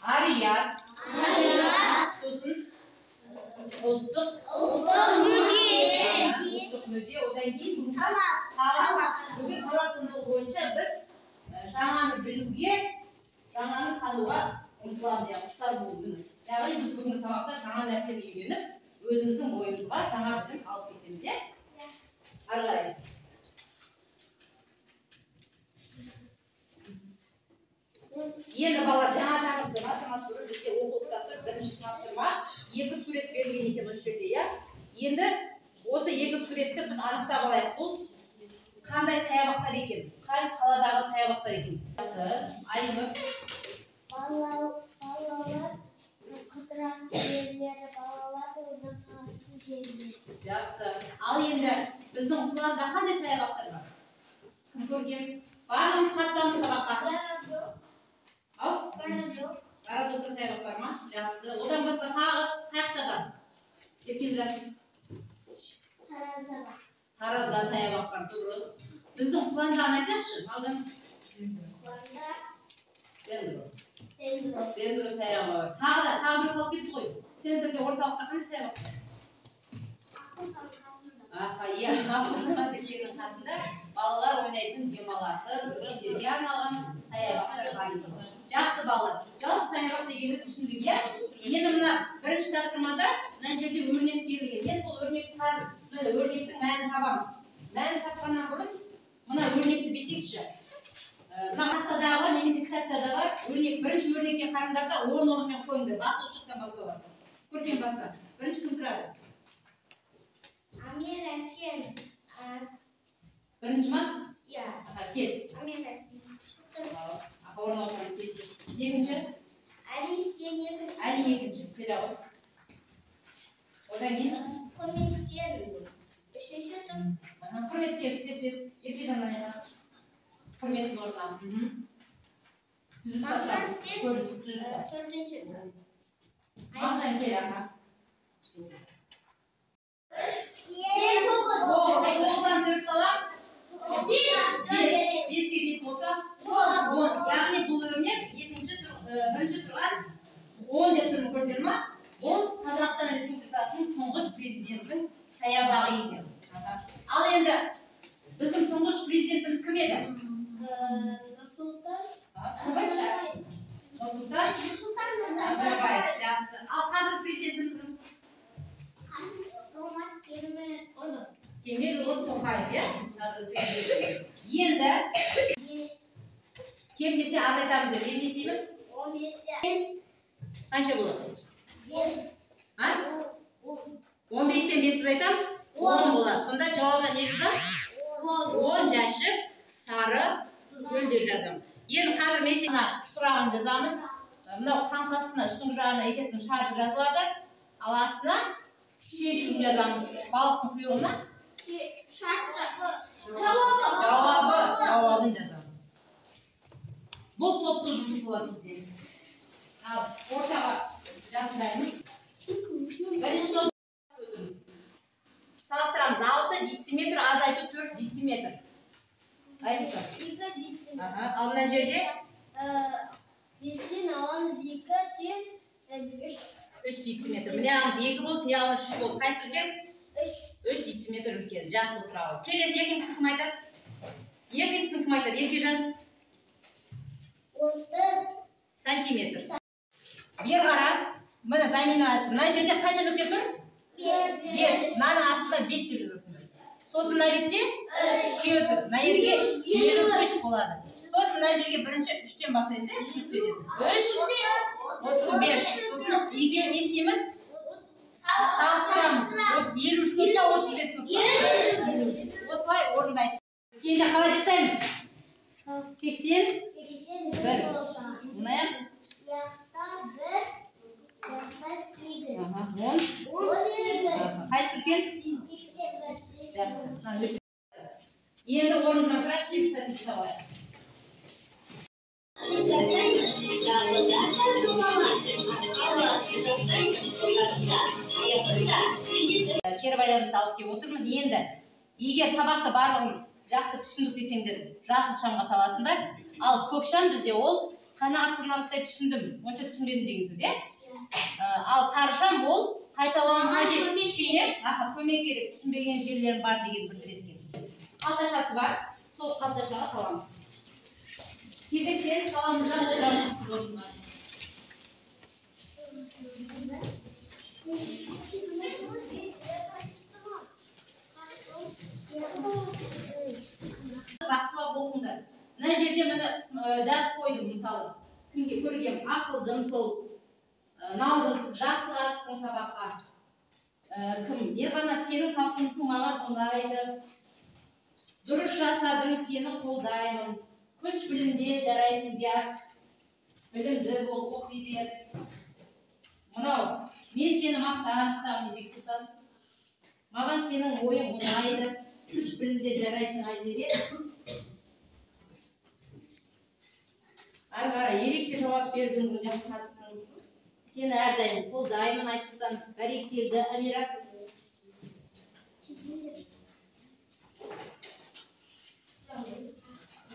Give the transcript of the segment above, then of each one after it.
Ар-ұят. Сосын ұлттық мүдде. Одан кейін талап. Бүгін талап құндылығы бойынша біз жаңаны білуге, жаңаны тануға ұмтыламыз, яғни құштар болып. Яғни біз бүгінгі сабақта жаңа нәрсені үйреніп, өзіміздің бойымызға жаңа білім алып кетеміз, иә? Ары қарай. Енді балалар, жаңа тақырыпты бастамас бұрын бізде оқулықта тұр бірінші тапсырма, екі сурет берілген екен осы жерде, иә? Енді осы екі суретті біз анықтап алайық. Бұл қандай саябақтар екен? Қай қаладағы саябақтар екен? Айнұр. Балалар қыдыратын жерлері, балалар ойнайтын жерлері. Жақсы. Ал енді біздің қалада қандай саябақтар бар? Кім көрген? Барлығымыз қатысамыз сабаққа. Городок. Ау? Городок. Городокта саябақ бар ма? Жақсы. Одан басқа тағы қай жақта бар? Еркежан. Таразда бар. Таразда саябақ бар, дұрыс. Біздің Құландағыны айтайықшы. Алдан. Құланда. Дендро. Дендро. Дендро саябағы бар. Тағы да, тағы бір қалып кетті ғой. Центрде, орталықта қандай саябақ бар? Аққозаның қасында. Аха, иә, Аққоза дүкенінің қасында балалар ойнайтын, демалатын, үлкендерге арналған саябақтар бар екен. Жақсы, балалар. Жалпы саябақ дегенімізді түсіндік, иә? Енді мына бірінші тапсырмада мына жерде өрнек берілген. Мен сол өрнекті қазір, мына өрнектің мәнін табамыз. Мәнін тапқаннан бұрын мына өрнекті бүйтейікші. Мына тақтадағы немесе кітаптарда бар өрнек. Бірінші өрнекке қараңдар да орын орнымен қойыңдар. Басы ұшықтан басталады. Көркем баста. Бірінші кім тұрады? Амира, сен. Бірінші ма? Иә. Аха, кел. Амира, сен. Аха, орын отырамыз, тез тез. Екінші? Әли, сен екінші. Әли екінші. Келе ғой. Одан кейін? Құрмет, сен үшінші тұр. Құрмет, кел, тез тез. Еркежан, ана. Құрметтің орнына. Түзу ұстап Мағжан, шап. сен Көрінсін, түзу ұстап. төртінші тұр. Мағжан, кел, аха. Тоғыз. Тоғыздан төрт алам. Бес. Беске бес болса, он. Яғни бұл өрнек бірінші тұрған 10 деп тұрмын, көрдіңдер ма? Бұл Қазақстан Республикасының тұңғыш президентінің саябағы екен. Ал енді біздің тұңғыш президентіміз кім еді? Нұрсұлтан. Кім айтшы? Нұрсұлтан Нұрсұлтан Назарбаев. Жақсы. Ал қазір президентіміз кім? Қасым-Жомарт Кемелұлы. Кемелұлы Тоқаев, иә? Қазір президент. Енді кем десе азайтамыз деп. Енді не істейміз? 15-те. Қанша болады? 5. А? 15-тен 5 азайтам? 10 болады. Сонда жауабына не жазамыз? 10 жәшік сары гүл деп жазамын. Енді қазір мен сен сұрағын жазамыз. Мынау қаңқасына, үстіңгі жағына есептің шарты жазылады. Ал астына шешуін жазамыз. Балықтың құйрығына Шарты. Жауабын жазамыз. Бұл топтық жұмыс болады бізде. Ал ортаға жақындаймыз. Бірінші топ өтеміз. Салыстырамыз. 6 дециметр азайту 4 дециметр. Айсұлтан. 2 дециметр. Аха, ал мына жерде 5-тен аламыз 2 тең 3. 3 дециметр. Мына 2 болды, мына 3 болды. Қайсысы үлкен? 3. 3 дециметр үлкен. Жақсы, отыра ғой. Келесі екіншісін кім айтады? Екіншісін кім айтады? Еркежан. 30 сантиметр. Бері қара. Міне домино әдісі. Мына жерде қанша нүкте тұр? 5. 5. Мынаның астында 5 деп жазасыңдар. Сосын мына бетте 3 тұр. Мына жерге 53 болады. Сосын мына жерге бірінші 3-тен бастаймыз, иә? 3 нүктеден. 3, 35. Сосын екеуін не істейміз? Салыстырамыз. 53 көп па, 35 көп па? 53. Осылай орындайсыз. Енді қалай жасаймыз? 81. 81 болса. Мына аяқ? Яқта 1, яқта 8. Аха, 10. 18. Қайсысы үлкен? 81. Жақсы. Мынаны өшір. Енді орнымыздан тұрайық, сегіз сәтті жасап алайық. Кері байланысты алып келіп отырмын. Енді егер сабақты барлығын жақсы түсіндік десеңдер, жасыл шамға саласыңдар. Ал көк шам бізде ол Қанағат-қанағаттай түсіндім, онша түсінбедім деген сөз, иә? Ал сарышам ол қайталауым қажет, кішкене көмек керек, түсінбеген жерлерім бар деген білдіреді екен. Қалташасы бар, сол қалташаға саламыз. Кезекпен саламыз да қолданамыз. Жақсылап оқыңдар. Мына жерде міне жазып қойдым, мысалы, кімге көргем, ақылдым сол Наурыз, жақсы қатыстың сабаққа. Кім? Ерқанат, сенің талпынысың маған ұнайды. Дұрыс жасадың, сені қолдаймын. Күш білімде жарайсың, Диас. Білімді бол, оқи бер. Мынау, мен сені мақтан тұтамын, Бексұлтан. Маған сенің ойың ұнайды. Күш білімде жарайсың, Айзере. Ары қарай ерекше жауап бердің, бүгін жақсы қатыстың. Сені әрдайым қолдаймын, Айсұлтан. Бәрекелді, Амира.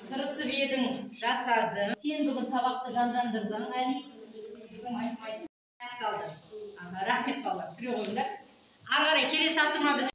Тырысып едің, жасадың. Сен бүгін сабақты жандандырдың, Әли. Бүгін айтмайтын аяқталды. Рахмет, балалар, түсіре қойыңдар. Ары қарай келесі тапсырма біз